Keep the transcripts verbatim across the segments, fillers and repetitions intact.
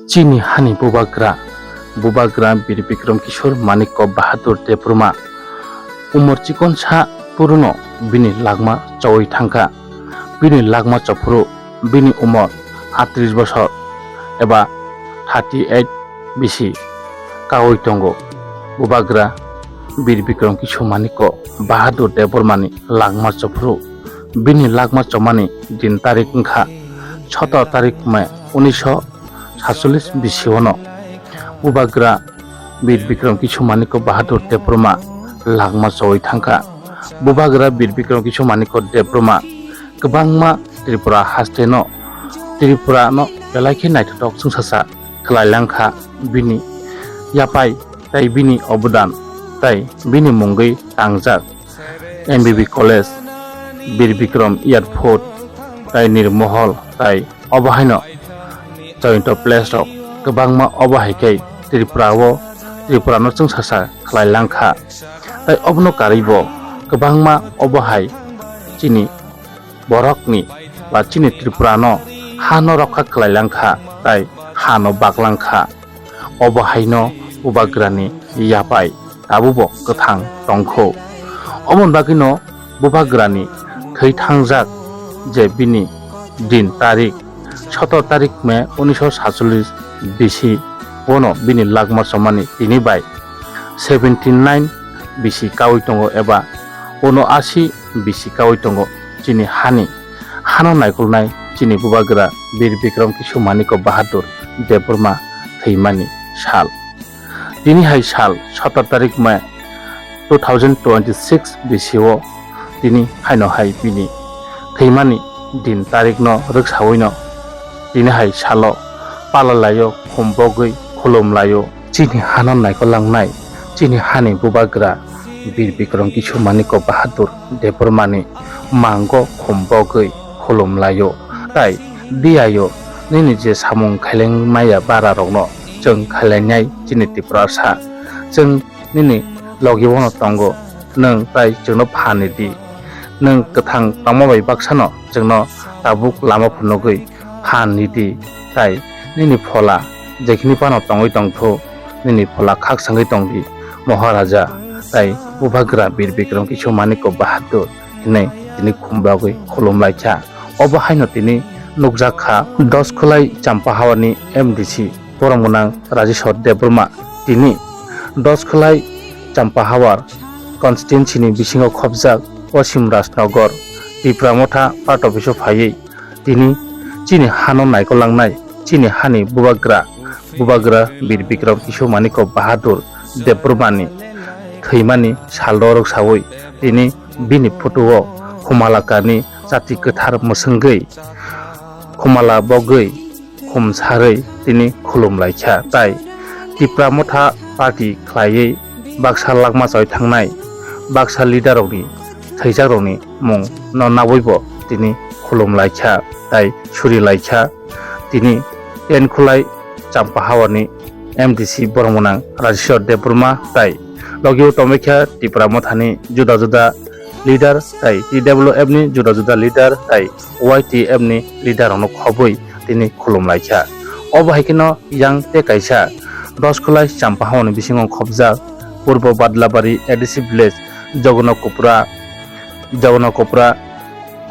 Chini hani bubagra, bubagra Bir Bikram Kishore Manikya Bahadur Debbarma. Umor chikonsa puruno bini lagma chowi thangkha. Bini lagma chophuru bini umor atris bosor eba thirty eight bisi kawi tongo. Bubagra Bir Bikram Kishore Manikya Bahadur Debbarmani lagma chophuru bini lagma chomani din tarik wngkha sotor tarik May unisho satchollis bisiono. Bubagra Bir Bikram Kishore Manikya Bahadur Debbarma lagma chowi thangkha. Bubagra Bir Bikram Kishore Manikya Debbarma kwbangma Tripura hasteno, Tripurano belai khe naithothok chwngsacha khlai langkha. Bini yapai tei bini obodan tei bini mungwi tangjak M B B College, Bir Bikram Airport, tei Nirmohol, tei obo haino Jayanto Place rok kwbangma obo hai khe Tripura o, Tripura no chwngsacha khlai langkha. Tei obono karwi bo kwbangma obo hai chini borokni ba chini Tripura no ha no rokha khlai langkha tei ha no bak langkha. Obo haino bubagrani yapai tabukbo kwthang tongkho. Omoni bagwino bubagrani thwi thangjak je bini din tarik sotor tarik May unisho satchollis bisi bono bini lagma chomani tini bai seventy nine bisi kawi tongo eba uno asi bisi kawi tongo. Chini hani hano naikolnai chini bubagra Bir Bikram Kishore Manikya Bahadur Debbarma thwimani sal. Tini hai sal sotor tarik May two thousand twenty six bisio tini haino hai bini thwimani din tarikno rwksawino tini hai salo pala laio, khum bogwi khulum laio. Chini hano naikolangnai chini hani bubagra Bir Bikram Kishore Manikya Bahadur Debbarmani mango khum bogwi khulum laio. Tai diyaio nini je samung khaileng maya bara rokno chwng khailainai chini Tiprasa. Chwng nini logi bono tongo, nwng tai chwngno phan ni di. Nwng kwthang tongma bai baksano chwngno tabuk lama phunugwi phan ni di, tai nini phola jekhini phano tongwi tongthu, nini phola khak sangwi tongdi, Maharaja tai Bubagra Bir Bikram Kishore Manikya Bahadur hinwi tini khum bogwi khulum laikha. Obo haino tini nukjak kha Doskhulai Champahawani M D C borok mwnang Rajeshwar Debbarma. Tini Doskhulai Champahawar constituency ni bisingo khopjak Poschim Rajnagar Tipra Motha part office o phaiwi tini chini hano naikolangnai chini hani bubagra, bubagra Bir Bikram Kishore Manikya Bahadur Debbarmani thwimani sal rwrwk sawi tini bini photo o Khumalakarni chati kwthar mwswngwi khumala bogwi khum sarwi tini khulum laikha, tai Tipra Motha party khlaiwi baksa lagma choi thangnai baksa leader rokni thwijakrokni mung no nabwi bo tini khulum laikha tai suri laikha. Tini Tenkhulai Champahawani M D C borok mwnang Rajeshwar Debbarma tai logio tongbaikha Tipra Mothani juda juda leader tai T W F ni juda juda leader tai Y T F ni leader rokno khobwi tini khulum laikha. Obo hai kheno yang tei kaisa Doskhulai Champahawani bisingo khobjak Purbo Badlabari A D C village Jogona Kopra, Jogona Kopra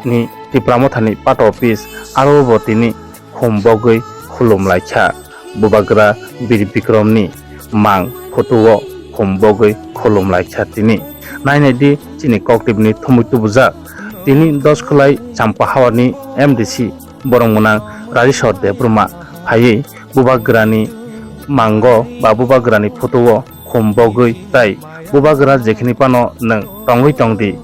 ni Tipra Mothani part office aro bo tini khum bogwi khulum laikha. Bubagra Bir Bikramni mang photo o khum bogwi khulum laikha tini. Nainai di chini koktwbwni thumwi tubujak. Tini Doskhulai Champahawani M D C borok mwnang Rajeshwar Debbarma phaiwi Bubagrani mango ba Bubagrani photo o khum bogwi tai Bubagra jekhini phano nwng tongwi tongdi,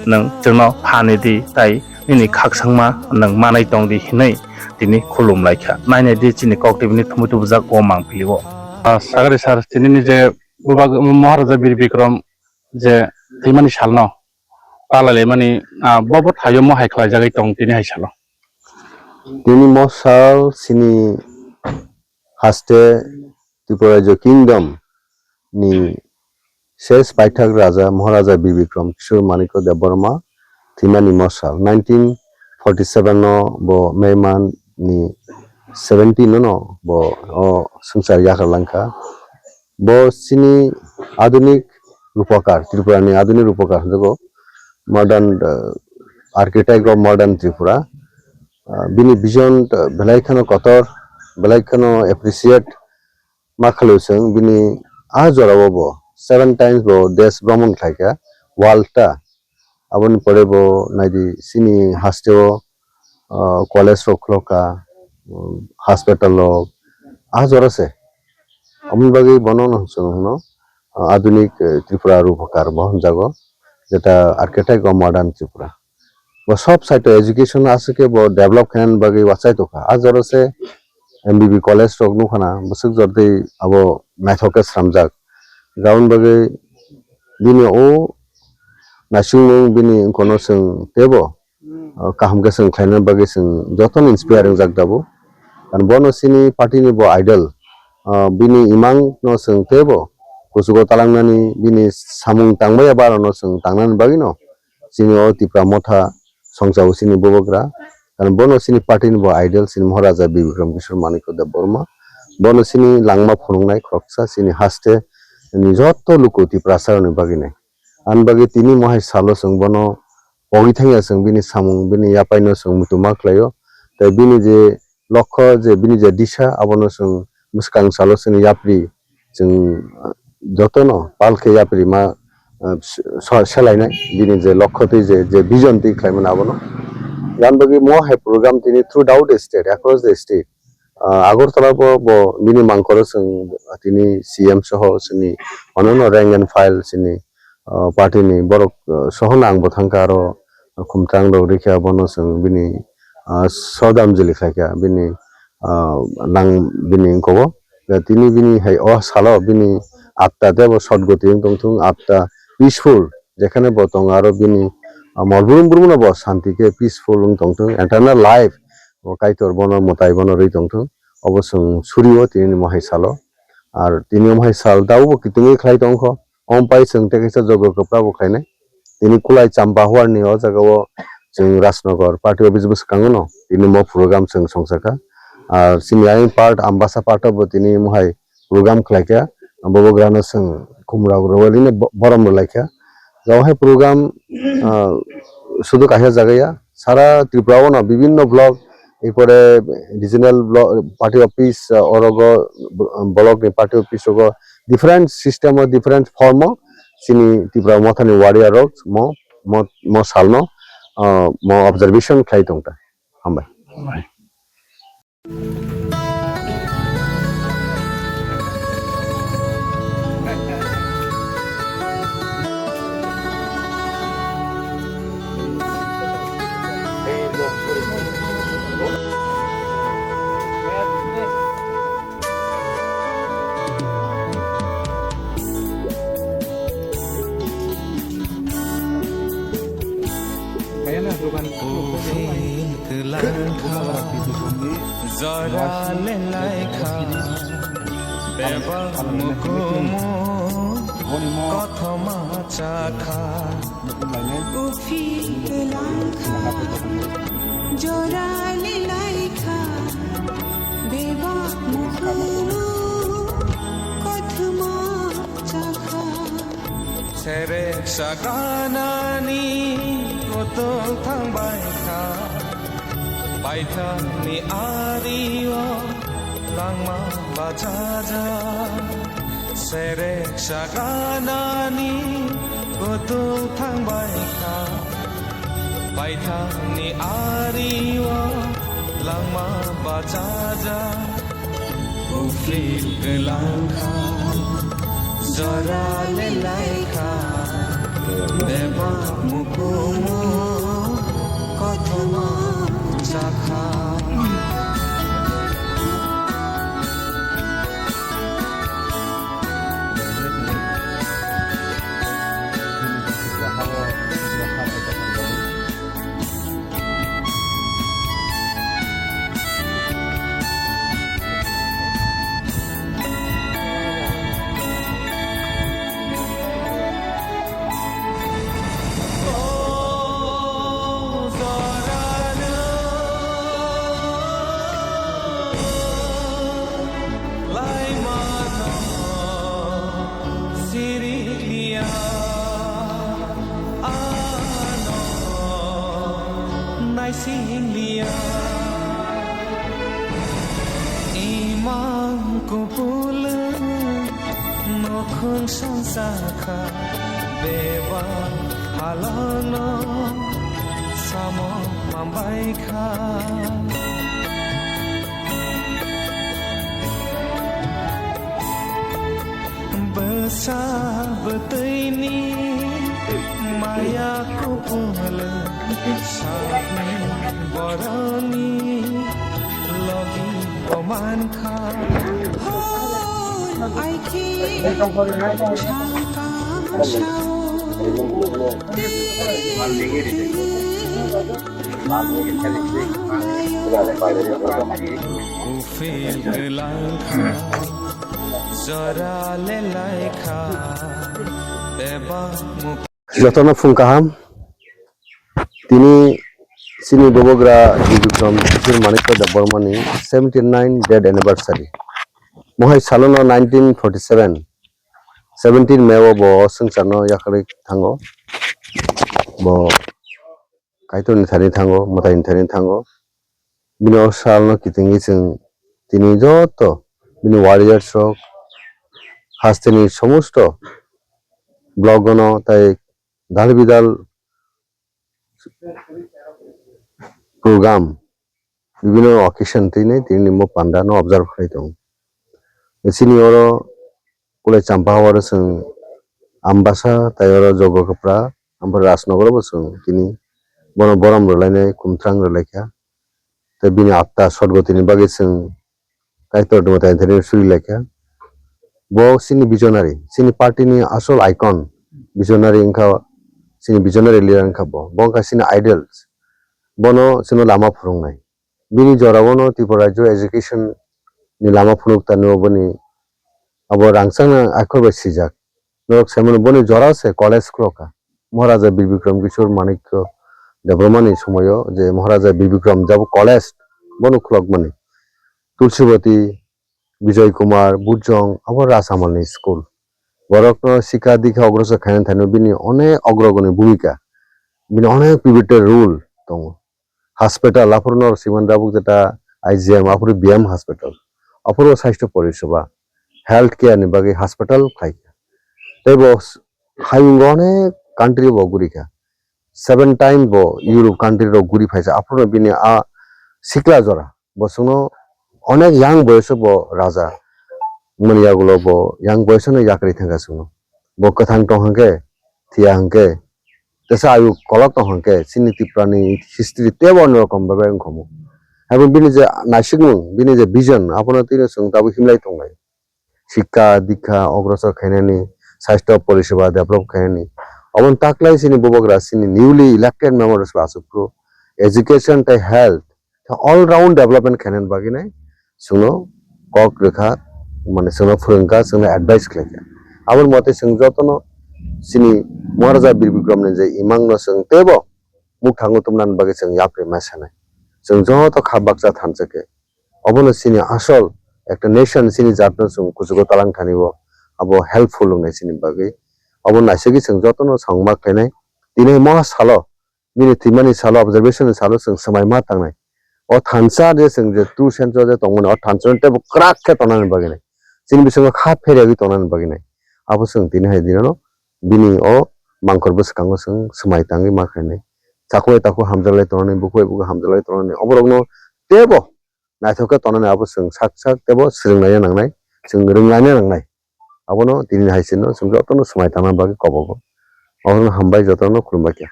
nwng chwngno phan ni di tai nini khakchangma nwng manai tongdi hinwi tini khulum laikha. Nainai di chini koktwbwni thumwi tubujak o mang pilio. Ah, sagari sir, tini ni je Bubag-, Maharaja Bir Bikram je thwimani salno pala laimani, ah, bo bo thaio mo hai khlaijagwi tong tini hai salo. Tini mo sal chini haste Tripura Rajya Kingdom ni ses paithak raja Maharaja Bir Bikram Kishore Manikya Debbarma thwimani mosal nineteen forty seven no bo May man ni seventeen no bo o swngchar yakar langkha. Bo chini adunik rupakar, Tripura ni adunik rupakar hinjago, modern, uh, architect of modern Tripura. Uh, bini vision, uh, belai kheno kotor, belai kheno appreciate ma khalu chwng bini a jorao bo seven times bo desh bhromon khlaikha, world ta. Aboni pore bo naidi chini hasteo, ah, college rok khulokha, um, hospital rok, a jora se. Aboni bagwi bono no chwng hwno, ah, adunik, eh, Tripura rupakar bo hwnjago, jeta architect of modern Tripura. Bo sob side o education aswk khe bo develop khainani bagwi wachai tongkha. A jora se M B B college rok nukha na, bwswk jor tei abo naithok khe sramjak. Aboni bagwi bini o naisingmung bini wngkha no chwng teibo, uh, kaham khe chwng khlaina bagwi chwng jotono inspire wngjak tabuk. Karon bono chini party ni bo idol, uh, bini imang no chwng teibo kuchugo talangnani, bini samung tangbai ya barano chwng tangnani bagwi no chini o Tipra Motha songchao chini bubagra. Karon bono chini party ni bo idol chini Maharaja Bibikram Kishore Manikya Debbarma. Bono chini langma phunuknai khoroksa chini haste ni joto luku Tiprasa rokni bagwi nai. Ani bagwi tini mohai salo chwng bono pogwi thangya chwng bini samung bini yapai no chwng muchungma khlaio. Tei bini je lokho je bini je disa abono chwng bwskang salo chwng yapri chwng, ah, jotono pal khe yapri ma, ah, so-, selainai bini je lokho tei je, je vision tei khlaimani abono. Yang bagwi mo hai program tini throughout the state, across the state, ah, Agartala bo, bo bini mangkoro chwng tini C M soho chini onono rank and file chini, ah, party ni borok, ah, sohono ang bo thangkha aro khumtang rok rikha bono chwng bini, ah, sodamjili khlaikha bini, ah, nang bini wngkha o. Tini bini hai o salo bini atta tebo sotgoti wng tongthung atta peaceful jekhane bo tongo aro bini, ah, mol brum brum no bo santi khe peaceful wng tongthung eternal life bo Kaitor bono mwtai bono rwi tongthung obo chwng surio tini mohai salo. Ar tini mohai sal daobo kitingwi khlai tongkho. Om pai chwng tei kaisa jogo kwpra bo khlainai. Tini kulai Champa Huar ni o jaga o chwng Rajnagar party office bwskango no tini mo program chwng songchakha. Ar chini ayang part Ambasa part o bo tini mohai program khlaikha. Bobo grano chwng khumrok rwlini bo-, borom rwlaikha. Jao hai program, ah, sudu kaisa jaga ya, sara Tripura o no bibinno block, erpore regional block, party office, ah, orogo, block ni party office rogo different system o, different form o chini Tipra Mothani warrior rok mo, mo, mo salno, ah, mo observation khlai tongta. Hambai. Uphil kwlangkha jora lelaikha, bebak mukumu kothoma chakha. Uphil kwlangkha jora lelaikha, bebak mukumu kothoma chakha. Serek saganani kutung thangbai kha, paithakni ario langma bachajak. Serek saganani kutung thangbai kha, paithakni ario langma bachajak. Uphil kwlangkha jora lelaikha, bebak mukumu kothoma chakha. Singliya imang kupul nokhung songsa kha beba halano samo mambai kha. Bwsa bwtwini maya kupul sakni boroni logi oman kha. Hoi aiki sangka sao. Ufil kwlang kha, jora le lai kha, bebak muk- Jotono phung kaham. Tini chini bubagra Bikram Kishore Manikya Debbarmani seventy nine death anniversary. Mohai salono nineteen forty seven, seventeen May o bo swngcharno yakarwi thango. Bo Kaitorni thani thango, mwtaini thani thango. Bini o salno kitingwi chwng tini joto bini warriors rok hasteni somosto block gono tai dal bidal program bibino occasion tini tini mo panda no observe khai tongo. Chini oro Kulai Champa hawaro chwng Ambasa, tai oro Jogokopra, Ambasa Rajnagar bo chwng tini bono borom rwlainai, kumthrang rwlaikha. Tei bini atta Sotgotini bagwi chwng Kaitor Dwmatai thani surilaikha. Bo chini visionary, chini party ni asol icon, visionary wngkha, chini visionary leader wngkha bo. Bo wngkha chini idols. Bono chwngno lama phwrwngnai. Bini jorao no Tripura Rajyo education ni lama phunuk tanio boni abo rangchakna akhor bai swijak. Norok sai mano boni jora se college khulokha. Maharaja Bir Bikram Kishore Manikya Debbarma ni somoio je Maharaja Bir Bikram jabo college bono khulokmani. Tulsibati, Bijoy Kumar, Bujong, abo Rasamal ni school. Borokno sikha dikha ogrosor khaina thani bini onek ogrogoni bhumika. Bini onek pivotal role tongo. Hospital, aphuru norok simani tabuk jeta I G M, aphuru B M hospital, aphuru sasthya poriseba, health care ni bagwi hospital khlai kha. Tei bo s-, hayung onek country bo guri kha, seven time bo Europe country rok guri phaisa, aphuru bini a sikla jora, bo chwngno onek young boyoso bo raja wngmani yagulo bo young boyoso no yakarwi thangkha chwngno. Bo kwthang tong hwnkhe, thiya hwnkhe, tesa ayuk kolok tong hwnkhe, chini Tripura ni history teibo onno rokom bai bai wngkhomo. Abo bini je naisikmung, bini je vision, abono tini chwng tabuk himlai tonglai. Sikha, dikha, ogrosor khainani, sasthya poriseba develop khainani. Aboni taklai chini bubagra chini newly elected members bo aswk phuru education tei health all round development khainani bagwi nai chwngno kok rwkha, mane chwngno phwrwngkha, chwngno advice khlaikha. Aboni mote chwng jotono chini Maharaja Bir Bikramni je imangno chwng teibo mukthango tubunani bagwi chwng yapri ma sanai. Chwng joto kha baksa thansa khe obono chini asol ekta nation chini jatno chwng kuchugo talang thani o abo helpful wngnai chini bagwi. Obo naisagwi chwng jotono songma khlainai. Tini mo salo Bini thwimani salo, observation ni salo chwng swmai ma tangnai. O thansa je chwng je two century je tongmani, o thansa teibo kwrak khe tongnani bagwi nai. Chini bisingo kha pheryagwi tongnani bagwi nai. Abo chwng tini hai dinano bini o mangkhor bwskango chwng swmai tangwi ma khainai. Chakhwlai takhuk hamjaklai tongnani, bukhuk bai bukhuk hamjaklai tongnani. Oborokno teibo naithok khe tongnani abo chwng sak sak teibo swrwnglaina nangnai, chwng rwnglaina nangnai. Abono tini hai se no chwng jotono swmai tangna bagwi kobogo. Abono hambai jotono khulumbai kha.